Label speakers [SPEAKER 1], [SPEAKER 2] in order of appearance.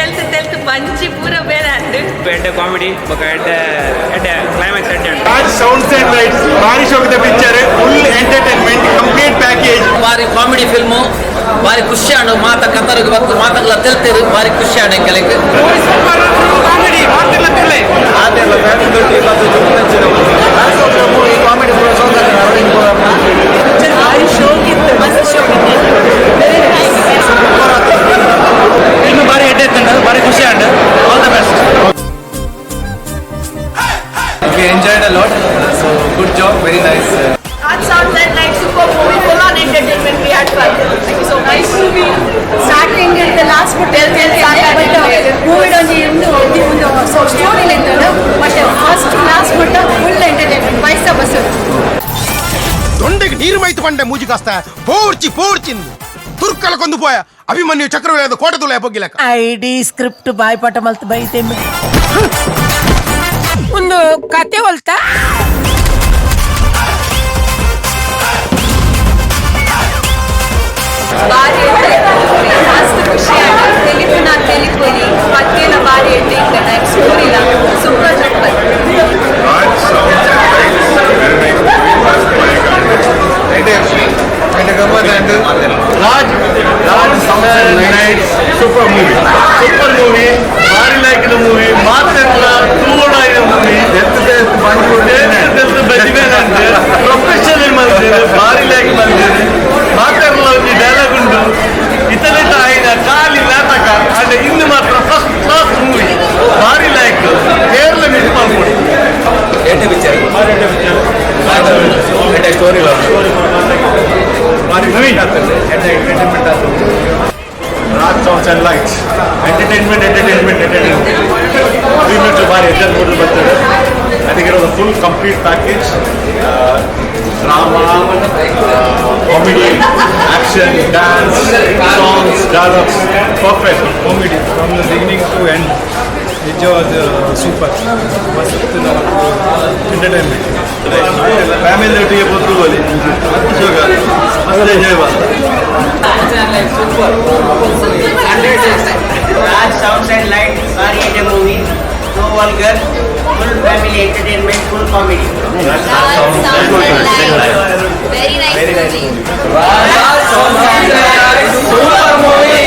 [SPEAKER 1] ತೆಲ್ತ್ ತೆಲ್ತ್ ಬಂಚಿ ಪೂರ ಬೇರೆ ಅಂದು.
[SPEAKER 2] ಎಡ್ಡೆ ಕಾಮಿಡಿ ಬೊಕ ಎಡ್ಡೆ ಎಡ್ಡೆ ಕ್ಲೈಮ್ಯಾಕ್ಸ್ ಎಡ್ಡೆ ಉಂಟು.
[SPEAKER 3] Raj sounds and lights ಭಾರಿ ಶೋಕದ picture, full entertainment, complete package.
[SPEAKER 4] ಬಾರಿ ಕಾಮಿಡಿ ಫಿಲ್ಮು, ಬಾರಿ ಖುಷಿ ಆಂಡ್. ಮಾತ ಕತರಿಗೆ ಬತ್ತು ಮಾತಗಳ ತೆಲ್ತೇರು, ಬಾರಿ ಖುಷಿ ಆಂಡ್ ಎಂಕಲೆಗ್.
[SPEAKER 1] ಭಾರಿ ಶೋಕ್ ಇತ್ತು, ಮಸ್ತ್ ಶೋಕ್ ಇತ್ತು. Very nice.
[SPEAKER 2] ಇನ್ನು ಬಾರಿ ಎಡ್ಡೆ ಇತ್ತು, ಬಾರಿ ಖುಷಿ and all the best.
[SPEAKER 5] We enjoyed a lot, so good job, very nice.
[SPEAKER 1] Raj Sounds and Lights, super movie, full on entertainment. We had fun. Thank you so much. Nice movie.
[SPEAKER 6] Starting ಇರ್ತ last tell tell, but movie ಒಂಜಿ ಒಂದು ಒಂದು so story ಇತ್ತು, but first last ಮಟ್ಟ full entertainment, ಪೈಸಾ ವಸೂಲ್.
[SPEAKER 3] ದೊಂಡೆಗೆ ನೀರು ಮೈತು ಪಂಡೆ ಮೂಜಿ ಕಾಸ್ತ ಪೋರ್ಚಿ ಪೋರ್ಚಿಂದು ತುರ್ಕಲ ಕೊಂದು ಪೋಯ Abhimanyu ಚಕ್ರವ್ಯೂಹದ ಕೋಟದುಲ ಬೊಗ್ಗಿಲಕ.
[SPEAKER 7] ID script ಬಾಯ್ಪಾಠ ಮಲ್ತ್ ಬೈತೆ. ಒಂದು ಕತೆ ಹೊಲ್ತಾ.
[SPEAKER 1] ಬಾರಿ ಮಸ್ತ್ ಖುಷಿ ಆಗ ತೆಲಿಪು ನಾ ತೆಲಿಪುಲಿ ಪತ್ತೆಲ ಬಾರಿ ಎಡ್ಡೆ ಇತ್ತು. ಸ್ಟೋರಿಲ super super.
[SPEAKER 3] Raj sounds and lights, very nice movie.
[SPEAKER 5] Raj Raj sounds and lights
[SPEAKER 3] super movie,
[SPEAKER 5] super movie, ಭಾರಿ ಲೈಕ್ ಮೂವಿ. ಮಾತೆಲ್ಲ ತೂವಣ ಮೂವಿ. ಪ್ರೊಫೆಷನಲ್ ಮಾಡ್ತೇನೆ, ಭಾರಿ ಲೈಕ್ ಮಾಡ್ತೇನೆ. ಮಾತೆಲ್ಲ ಒಂದು ಡೈಲಾಗ್ ಉಂಟು. ಇತರೆ ಆಯ್ನ ಖಾಲಿ ನಾಟಕ ಅಂಡ್ ಇನ್ನು ಮಾತ್ರ first class movie, ಭಾರಿ ಲೈಕ್. ಕೇರಳ ಮಿಸ್ ಮಾಡ್ಬೋದು.
[SPEAKER 4] ಎಡ್ಡೆ ಪಿಕ್ಚರ್, ಎಡ್ಡೆ ಸ್ಟೋರಿ.
[SPEAKER 5] ಭಾರಿ ಎಡ್ಡೆ ಎಂಟರ್ಟೈನ್ಮೆಂಟ್ ಆಗ್ತದೆ.
[SPEAKER 3] Raj sounds and lights, entertainment, entertainment, entertainment. Three minutes ಭಾರಿ ಎಂಜಾಯ್ ಮೂಡ್ ಬರ್ತದೆ. ಅದಕ್ಕೆ ಇರೋದು full complete package, drama, comedy, action, dance, songs, dialogues, perfect.
[SPEAKER 5] Comedy from the beginning to end, ನಿಜವಾದ ಸೂಪರ್, ಮಸ್ತ್ ಎಂಟರ್ಟೈನ್ಮೆಂಟ್. ಫ್ಯಾಮಿಲಿ ಒಟ್ಟಿಗೆ ಪೋತುಗೋಲಿ, ಮಸ್ತ್ enjoy.
[SPEAKER 8] Raj Sounds and Light, sorry at a movie, no vulgar, full family entertainment, full comedy.
[SPEAKER 1] Very nice movie.
[SPEAKER 4] Super movie.